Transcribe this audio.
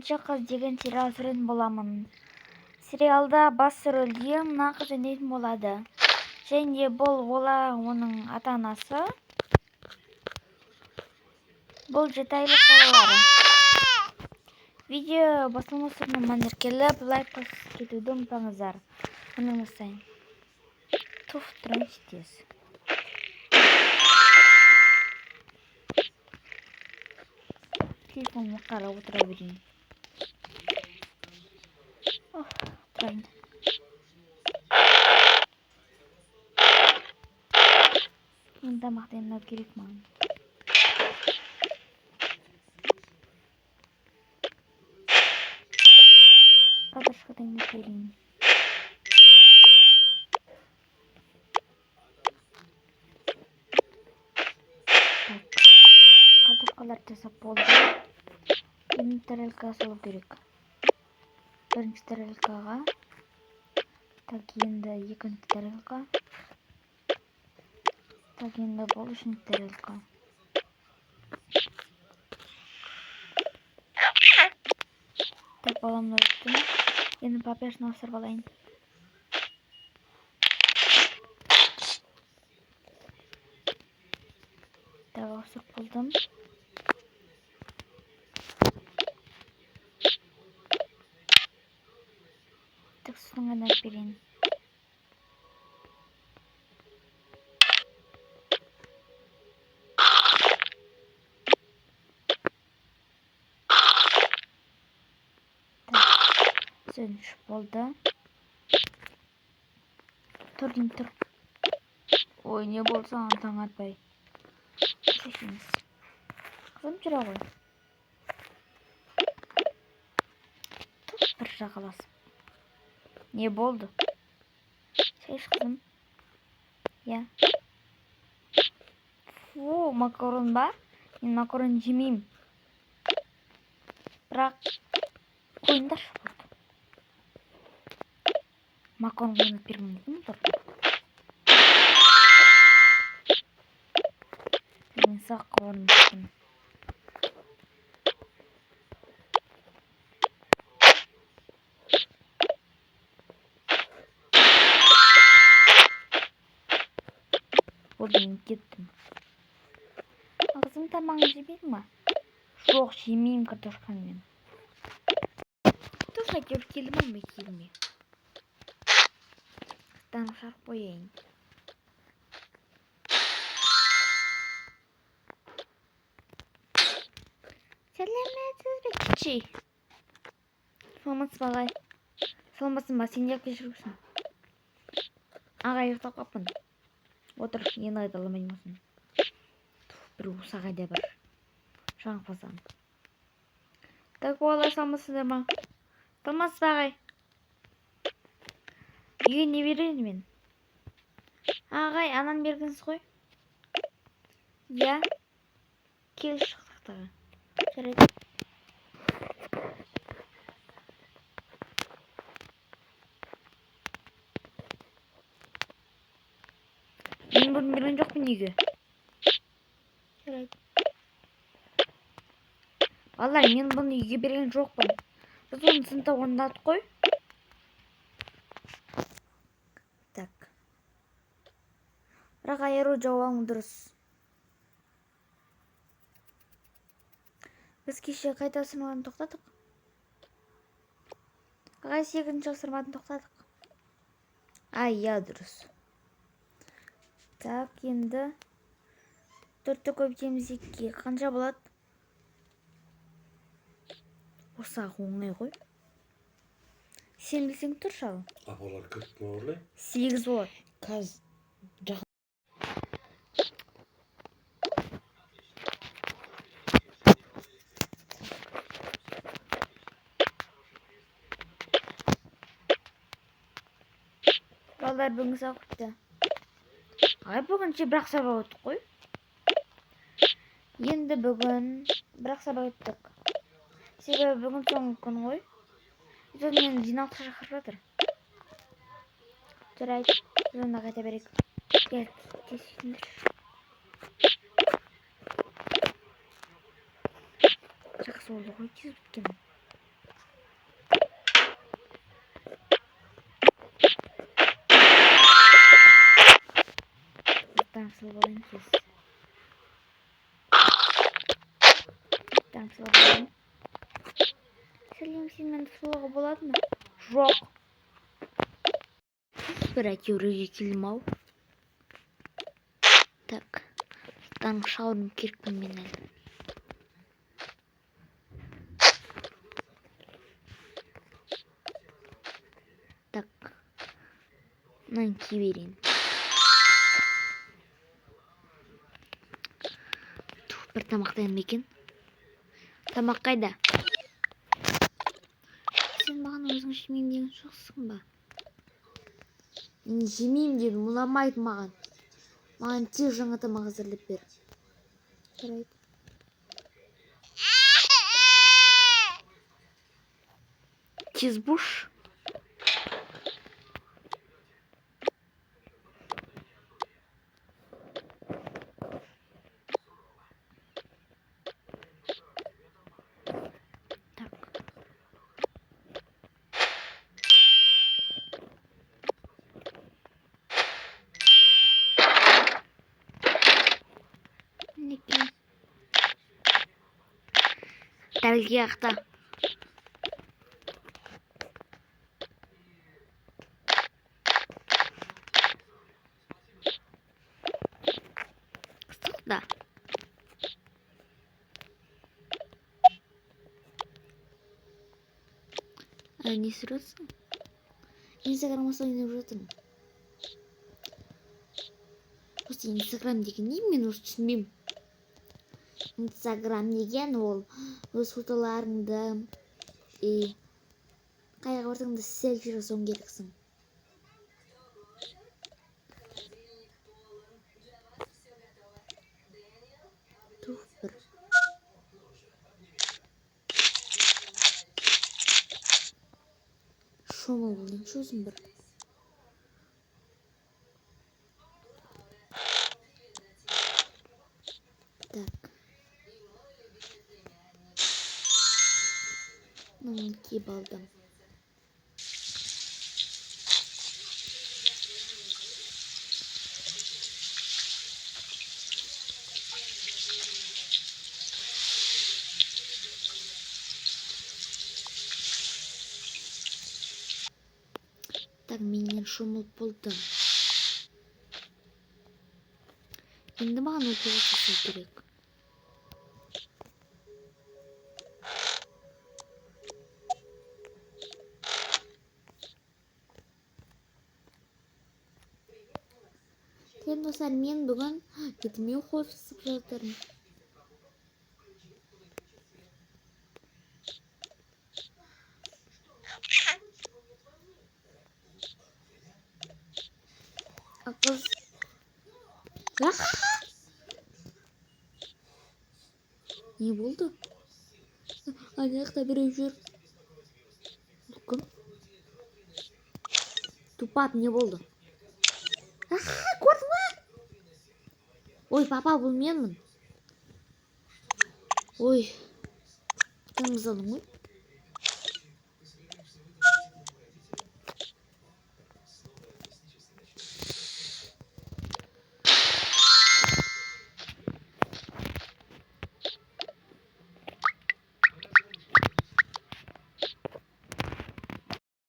Екінші қыз деген сериал түсіретін боламын. Сериалда бас рөлде мына қыз ойнайтын болады. Және де бұл олар оның ата-анасы. Бұл 7 айлық балалары. Видео басталмас бұрын маған тіркеліп, лайк басып кетуді ұмытпаңыздар. Мұны бастайын. Туф, тұрайыншы тез. Телефоныма қарап отыра берейін. Ох, тұрайын. Енді тамақ дайындау керек маған. Картошка дайындап берейін. Так, картошкаларды жасап болды. Енді тарелкаға салу керек. Бірінші тарелкаға. Так, енді екінші тарелка. Так, енді бұл үшінші тарелка. Так, баламды өттім. Енді папияшын ауыстырып алайын. Так, ауыстырып болдым. Так, сүтін қайнатып берейін. Так, сүтін ішіп болды. Тұр деймін, тұр. Ой, не болды саған таң атпай? Шешеміз. Қызым, жүре ғой. Тұр, бір жағаласып. Не болды? Шай іш, қызым. Иә. Фу, макарон ба? Мен макарон жемеймін. Бірақ қойыңдаршы болды. Макарон қайнатып бергім келмей тұр. Мен саққа орын. Болды, мен кеттім. А қызым, тамағын жемедің ма? Жоқ, жемеймін картошканы мен. Туф, әйтеуір келдім ау мектебіме. Таң шығарып қояйын. Сәлеметсіз бе, кіші? Саламатсыз ба, ағай? Саламатсың ба? Сен неғып кешігіпсің? Ағай, ұйықтап қалыппын. Отыр, енді қайталамаймын осыны. Туф, бір осы ағайда бір. Жаңа басам. Так, балалар, саламатсыздар ма? Саламатсыз ба, ағай? Үйге не берейін мен? Ағай, ананы бергенсіз ғой? Иә. Кел, шық тақтаға. Жарайды. Мен бұрын берген жоқпын үйге. Жарайды. Балалар, мен бұны үйге берген жоқпын. Біз оны сыныпта орындадық қой. Так. Бірақ айыру жауабың дұрыс. Біз кеше қай тапсырмадан тоқтадық? Ағай, сегізінші тапсырмадан тоқтадық. А, иә, дұрыс. Так, енді төртті көбейтеміз екіге. Қанша болады? Осы ақ оңай ғой. Сен білсең тұршы ал. Апалар кіріп ма орлай? 8 болады. Қазір жақын. Балалар, бүгін сабақ бітті. Ағай, бүгін ше бір-ақ сабақ өттік қой. Енді бүгін бір-ақ сабақ өттік. Себебі бүгін соңғы күн ғой. Сосын мені жиналысқа шақырып жатыр. Жарайды, біз онда қайта берейік. Кел, тез сөйтіңдерші. Жақсы болды ғой тез біткен. салып алайын тез. Таң салып алайын. Сәлем, сен мені салуға болады ма? Жоқ. Бір әйтеуір үйге келдім ау. Так. Таң шауырым керекпін мен әлі. Так. Мынаны кие берейін. Тух, бір тамақ дайын ба екен? Тамақ қайда? Сен маған өзің жемеймін деген жоқсың ба? Мен жемеймін дедім, ұнамайды маған. Маған тез жаңа тамақ әзірлеп бер. Жарайды. Тез бош. Так. Мінекей. Тәрелке жақта. Ыстық да. Не істеп жатырсың? Инстаграмға ойнап жатырмын. Осы Инстаграм деген не, мен осы түсінбеймін. Инстаграм деген ол өз фотоларыңды и қайға барсаң да селфи жасауың керексің. Тух бір. Шомылып алайыншы өзім бір. Так. Мынаны киіп алдым. Так, менен шомылып болдым. Енді маған оқуға жасау керек. Сәлем достар, мен бүгін бетіме уход жасап жатырмын. Қыз. Не болды? Ана жақта біреу жүр. Бұл кім? Тупап не болды? Көрдің ба? Ой, папа, бұл менмін. Ой, тынымыз алдың ғой.